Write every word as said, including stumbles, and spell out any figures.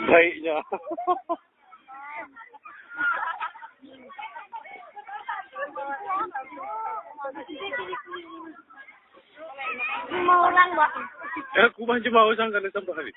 Baiknya. Lima orang, Pak. Eh, aku mah cuma orang kan sampai hari.